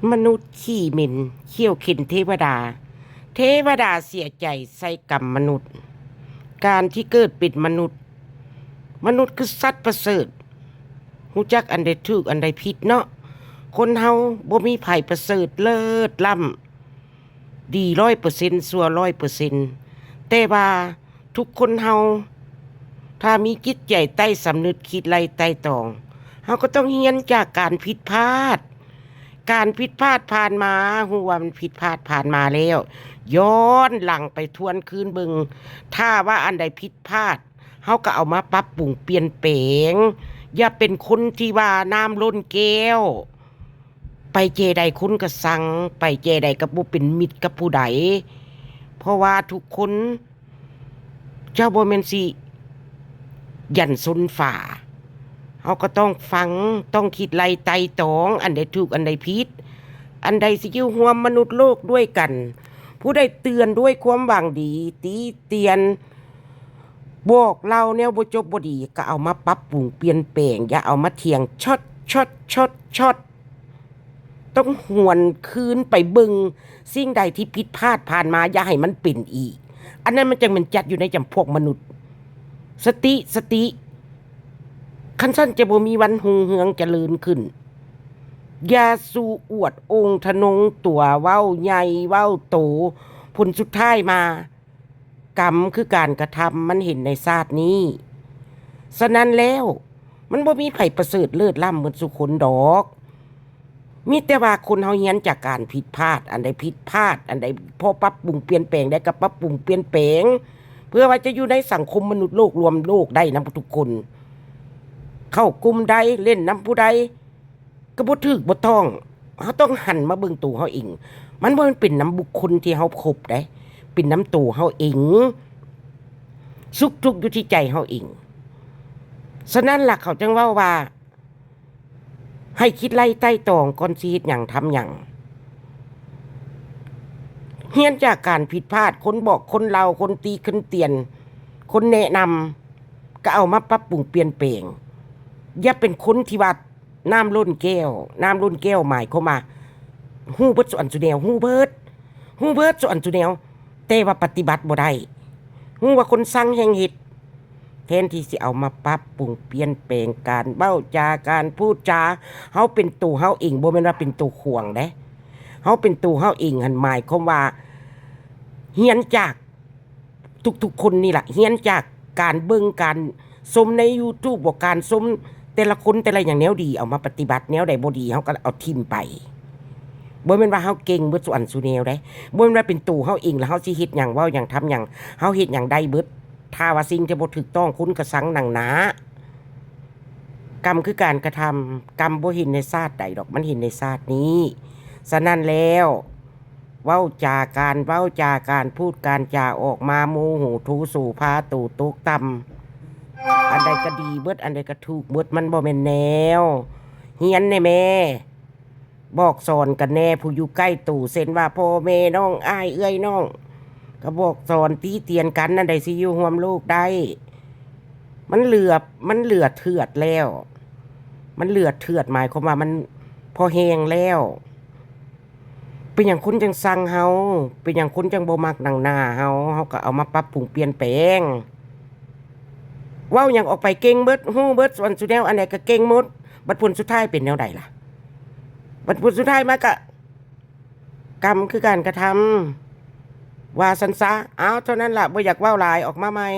ມະນຸດຂີ້ເໝັນ ຂ້ຽວເຂັນເທວະດາ, ເທວະດາເສຍໃຈໃສ່ກຳມະນຸດ. ການທີ່ເກີດເປັນມະນຸດ, ມະນຸດຄືສັດປະເສີດ, ຮູ້ຈັກອັນໃດຖືກອັນໃດຜິດເນາະ. ຄົນເຮົາບໍ່ມີໃຜປະເສີດເລີດລ້ຳ ດີຮ້ອຍເປີເຊັນ ຊົ່ວຮ້ອຍເປີເຊັນ, ແຕ່ວ່າທຸກຄົນເຮົາ ຖ້າມີຈິດໃຈໃຕ້ສຳນຶກ ຄິດໄລ່ໄຕ່ຕອງ, ເຮົາກໍຕ້ອງຮຽນຈາກການຜິດພາດ. ການຜິດພາດຜ່ານມາ, ຮູ້ວ່າມັນຜິດພາດຜ່ານມາແລ້ວ, ຍ້ອນຫຼັງໄປທວນຄືນເບິ່ງ. ຖ້າວ່າອັນໃດຜິດພາດ, ເຮົາກໍເອົາມາປັບປຸງປ່ຽນແປງ. ຢ່າເປັນຄົນທີ່ວ່ານ້ຳລົ້ນແກ້ວ. ໄປແຈໃດຄົນກໍຊັງ, ໄປແຈໃດກໍບໍ່ເປັນມິດກັບຜູ້ໃດ, ເພາະວ່າທຸກຄົນ ເຈົ້າບໍ່ແມ່ນຊິຢັນຊົນຝາ. ເຮົາກໍຕ້ອງຟັງ, ຕ້ອງຄິດໄລ່ໄຕ່ຕອງ, ອັນໃດຖືກ ອັນໃດຜິດ, ອັນໃດຊິຢູ່ຮ່ວມມະນຸດໂລກດ້ວຍກັນ. ຜູ້ໃດເຕືອນດ້ວຍຄວາມຫວັງດີ, ຕິຕຽນ, ບອກເລົ່າແນວບໍ່ຈົບບໍ່ດີ, ກໍເອົາມາປັບປຸງປ່ຽນແປງ, ຢ່າເອົາມາຖຽງຊອດໆໆໆ. ຕ້ອງຫວນຄືນໄປເບິ່ງສິ່ງໃດທີ່ຜິດພາດຜ່ານມາ, ຢ່າໃຫ້ມັນເປັນອີກ. ອັນນັ້ນມັນຈັ່ງແມ່ນຈັດຢູ່ໃນຈຳພວກມະນຸດ. ສະຕິ, ສະຕິ. ຄັນຊັ້ນຈະບໍ່ມີວັນຮຸ່ງເຮືອງຈະເລີນຂຶ້ນ. ຢ່າສູ່ອວດອົງທະນົງຕົວ, ເວົ້າໃຫຍ່, ເວົ້າໂຕ, ຜົນສຸດທ້າຍມາ ກຳຄືການກະທຳ, ມັນເຫັນໃນຊາດນີ້. ສະນັ້ນແລ້ວ ມັນບໍ່ມີໃຜປະເສີດເລີດລ້ຳໝົດສູ່ຄົນດອກ. ມີແຕ່ວ່າຄົນເຮົາຮຽນຈາກການຜິດພາດ, ອັນໃດຜິດພາດ, ອັນໃດພໍປັບປຸງປ່ຽນແປງໄດ້ກໍປັບປຸງປ່ຽນແປງ, ເພື່ອວ່າຈະຢູ່ໃນສັງຄົມມະນຸດໂລກລວມໂລກໄດ້ນຳທຸກຄົນ. ເຂົ້າກຸ່ມໃດ, ເລ່ນນຳຜູ້ໃດ, ກໍບໍ່ຖືກບໍ່ຕ້ອງ. ເຮົາຕ້ອງຫັນມາເບິ່ງໂຕເຮົາເອງ. ມັນບໍ່ແມ່ນເປັນນຳບຸກຄົນທີ່ເຮົາຄົບໃດ, ເປັນນຳໂຕເຮົາເອງ. ສຸກທຸກຢູ່ທີ່ໃຈເຮົາເອງ. ສະນັ້ນລະ ເຂົາຈຶ່ງເວົ້າວ່າ ໃຫ້ຄິດໄລ່ໄຕ່ຕອງກ່ອນຊິເຮັດຫຍັງທຳຫຍັງ. ຮຽນຈາກການຜິດພາດ, ຄົນບອກ, ຄົນເລົ່າ, ຄົນຕິ, ຄົນຕຽນ, ຄົນແນະນຳ, ກໍເອົາມາປັບປຸງປ່ຽນແປງ. ຢ່າເປັນຄົນທີ່ວ່າ ນ້ຳລົ້ນແກ້ວ, ນ້ຳລົ້ນແກ້ວໝາຍຄວາມວ່າ ຮູ້ເບິດສູ່ອັນສູ່ແນວ, ຮູ້ເບິດ, ຮູ້ເບິດສູ່ອັນສູ່ແນວ, ແຕ່ວ່າປະຕິບັດບໍ່ໄດ້. ຮູ້ວ່າຄົນຊັງແຮ່ງເຮັດ, ແທນທີ່ຊິເອົາມາປັບປຸງປ່ຽນແປງການເວົ້າຈາ, ການພູດຈາ, ເຮົາເປັນໂຕເຮົາເອງ, ບໍ່ແມ່ນວ່າເປັນໂຕຂວາງເດ້. ເຮົາເປັນໂຕເຮົາເອງຫັ້ນ ໝາຍຄວາມວ່າ ຮຽນຈາກ ທຸກໆຄົນນີ້ລະ ຮຽນຈາກການເບິ່ງ ການຊົມໃນຢູທູບບໍ, ການຊົມແຕ່ລະຄົນແຕ່ລະຫຍັງແນວດີ ເອົາມາປະຕິບັດ, ແນວໃດບໍ່ດີ ເຮົາກໍເອົາຖິ້ມໄປ. ບໍ່ແມ່ນວ່າເຮົາເກັ່ງເບິດສູ່ອັນສູ່ແນວເດ້, ບໍ່ແມ່ນວ່າເປັນໂຕເຮົາເອງ ແລ້ວເຮົາຊິເຮັດຫຍັງ ເວົ້າຫຍັງ ທຳຫຍັງ ເຮົາເຮັດຫຍັງໄດ້ເບິດ. ຖ້າວ່າສິ່ງທີ່ບໍ່ຖືກຕ້ອງ ຄົນກໍຊັງໜັງໜາ. ກຳຄືການກະທຳ, ກຳບໍ່ເຫັນໃນຊາດໃດດອກ, ມັນເຫັນໃນຊາດນີ້. ສະນັ້ນແລ້ວ ເວົ້າຈາ ການເວົ້າຈາ ການພູດການຈາອອກມາ ໂມໂຫໂທໂສ ພາໂຕຕົກຕ່ຳ. ອັນໃດກໍດີເບິດ, ອັນໃດກໍຖືກເບິດ, ມັນບໍ່ແມ່ນແນວ. ຮຽນແດ່ແມ່, ບອກສອນກັນແດ່ ຜູ້ຢູ່ໃກ້ໂຕ, ເຊັ່ນວ່າ ພໍ່ແມ່ ນ້ອງອ້າຍ ເອື້ອຍນ້ອງ, ກໍບອກສອນຕິຕຽນກັນ, ອັນໃດຊິຢູ່ຮ່ວມໂລກໄດ້. ມັນເຫຼືອ, ມັນເຫຼືອເຖືອດແລ້ວ, ມັນເຫຼືອເຖືອດ ໝາຍຄວາມວ່າມັນພໍແຮງແລ້ວ. ເປັນຫຍັງຄົນຈັ່ງຊັງເຮົາ? ເປັນຫຍັງຄົນຈັ່ງບໍ່ມັກໜັງໜາເຮົາ? ເຮົາກໍເອົາມາປັບປຸງປ່ຽນແປງ. ເວົ້າຫຍັງອອກໄປເກັ່ງເບິດ, ຮູ້ເບິດສ່ວນສູ່ແນວ, ອັນໃດກໍເກັ່ງໝົດ. ບັດຜົນສຸດທ້າຍເປັນແນວໃດລະ? ບັດຜົນສຸດທ້າຍມາກະກຳຄືການກະທຳ. ວ່າຊັ້ນຊະ. ເອົາ ເທົ່ານັ້ນລະ, ບໍ່ຢາກເວົ້າຫຼາຍ, ອອກມາໃໝ່.